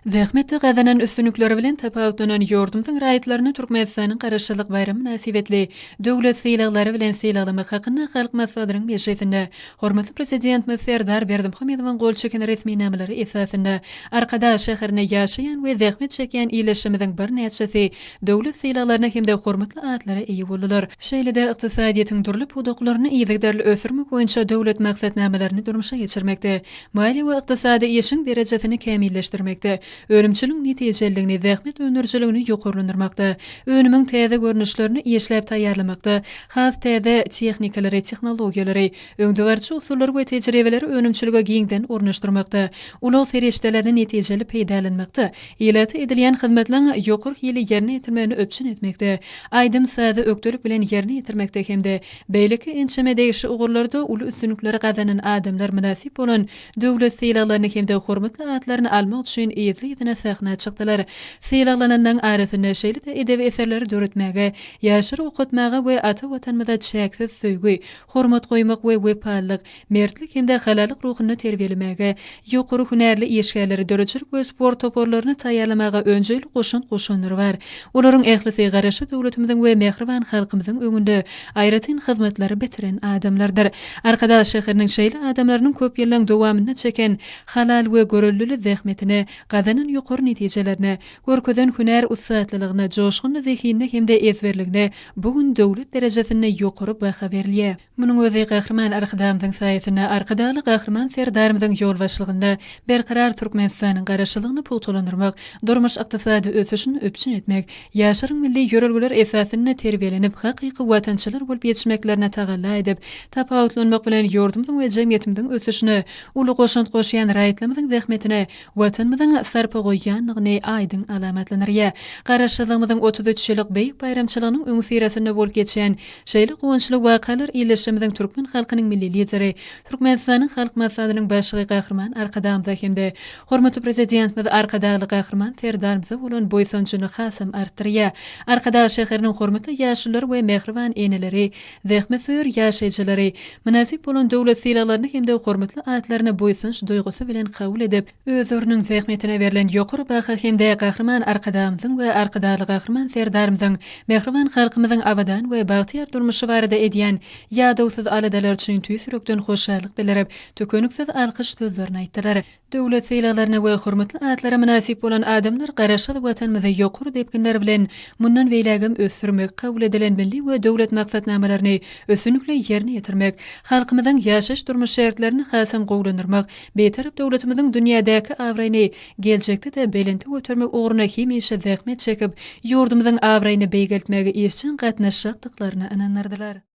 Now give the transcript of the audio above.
Zähmetde gazanan üstünlikleri bilen tapawutlanan ýurdumyzyň raýatlaryny Türkmenistanyň Garaşsyzlyk baýramy mynasybetli döwlet sylaglary bilen sylaglamak hakynda Halk Maslahatynyň mejlisinde hormatly Prezidentimiz Serdar Berdimuhamedowyň gol çeken resminamalary esasynda Arkadag şäherinde ýaşaýan we zähmet çekýän ildeşlerimiziň birnäçesi döwlet sylaglaryna hem-de hormatly atlara eýe boldular. Şeýle-de ykdysadyýetiň dürli pudaklaryny yzygiderli ösdürmek boýunça döwlet maksatnamalaryny durmuşa geçirmekde, Maliýe we ykdysady işiň derejesini kämilleşdirmekde, önümçiligiň netijeliligini, zähmet öndürijiligini ýokarlandyrmakda, önümiň täze görnüşlerini işläp taýýarlamakda has täze tehnikalary, tehnologiýalary, öňdebaryjy usullary we tejribeleri önümçilige giňden ornaşdyrmakda, ulag serişdelerini netijeli peýdalanmakda, ilata edilýän hyzmatlaryň ýokary hilli ýerine ýetirmegini üpjün etmekde, aýdym-sazy ökdelik bilen ýerine ýetirmekde hem-de Beýleki ençeme degişli ugurlarda uly üstünlikleri gazanan adamlar mynasyp bolan döwlet sylaglaryny hem-de hormatly atlaryny almak üçin yzly-yzyna sahna çykdylar. Sylaglananlaryň arasynda şeýle-de edebi eserleri döretmäge, ýaşlary okatmaga we ata Watanymyza çäksiz söýgi, hormat goýmak we wepalylyk, mertlik hem-de halallyk ruhunda terbiýelemäge, ýokary hünärli işgärleri döredijilik we sport toparlaryny taýýarlamaga önjeýli goşant goşanlary bar. Olaryň ählisi Garaşsyz döwletimiziň we mähriban halkymyzyň öňünde aýratyn hyzmatlary bitiren adamlardyr. Arkadag şäheriniň şeýle adamlarynyň köp ýyllaryň dowamynda çeken halal we göreldeli zähmetine, gazanan ýokary netijelerine, görkezen hünär ussatlylygyna, joşgunly zehinine hem-de ezberligine bu gün döwlet derejesinde ýokary baha berilýär. Munuň özi Gahryman Arkadagymyzyň saýasynda Arkadagly Gahryman Serdarymyzyň ýolbaşçylygynda Berkarar Türkmenistanyň Garaşsyzlygyny pugtalandyrmak, durmuş-ykdysady ösüşini üpjün etmek, ýaşlaryň milli ýörelgeler esasynda terbiýelenip, hakyky watançylar bolup ýetişmeklerine tagalla edip, tapawutlanmak bilen ýurdumyzyň we jemgyýetimiziň ösüşine uly goşant goşýan raýatlarymyzyň zähmetine Watanymyzyň sarpa goýýandygyny aýdyň alamatlandyrýar. Garaşsyzlygymyzyň 33 ýyllyk beýik baýramçylygynyň öňüsyrasynda bolup geçen şeýle guwançly wakalar ildeşlerimiziň türkmen halkynyň Milli Lideri, Türkmenistanyň Halk Maslahatynyň Başlygy Gahryman Arkadagymyza hem-de hormatly Prezidentimiz Arkadagly Gahryman Serdarymyza bolan buýsanjyny hasam artdyrýar. Arkadag şäheriniň hormatly ýaşululary we mähriban eneleri, zähmetsöýer ýaşaýjylary mynasyp bolan döwlet sylaglaryny hem-de hormatly atlaryny buýsanç duýgusy bilen kabul edip, özleriniň zähmetine berlen ýokary baha hem-de Gahryman Arkadagymyzyň we Arkadagly Gahryman Serdarymyzyň mähriban halkymyzyň abadan we bagtyýar durmuşy barada edýän ýadawsyz aladalary üçin tüýs ýürekden hoşallyk bildirip, tükeniksiz alkyş sözlerini aýtdylar. Döwlet sylaglaryna we hormatly atlara mynasyp bolan adamlar Garaşsyz Watanymyzy ýokary depginler bilen mundan beýlägem ösdürmek, kabul edilen milli we döwlet maksatnamalaryny üstünlikli ýerine ýetirmek, halkymyzyň ýaşaýyş-durmuş şertlerini hasam gowulandyrmak, Bitarap döwletimiziň dünýädäki abraýyny geljekde-de belente götermek ugrunda hemişe zähmet çekip, ýurdumyzyň abraýyny beýgeltmäge işjeň gatnaşjakdyklaryna ynandyrdylar.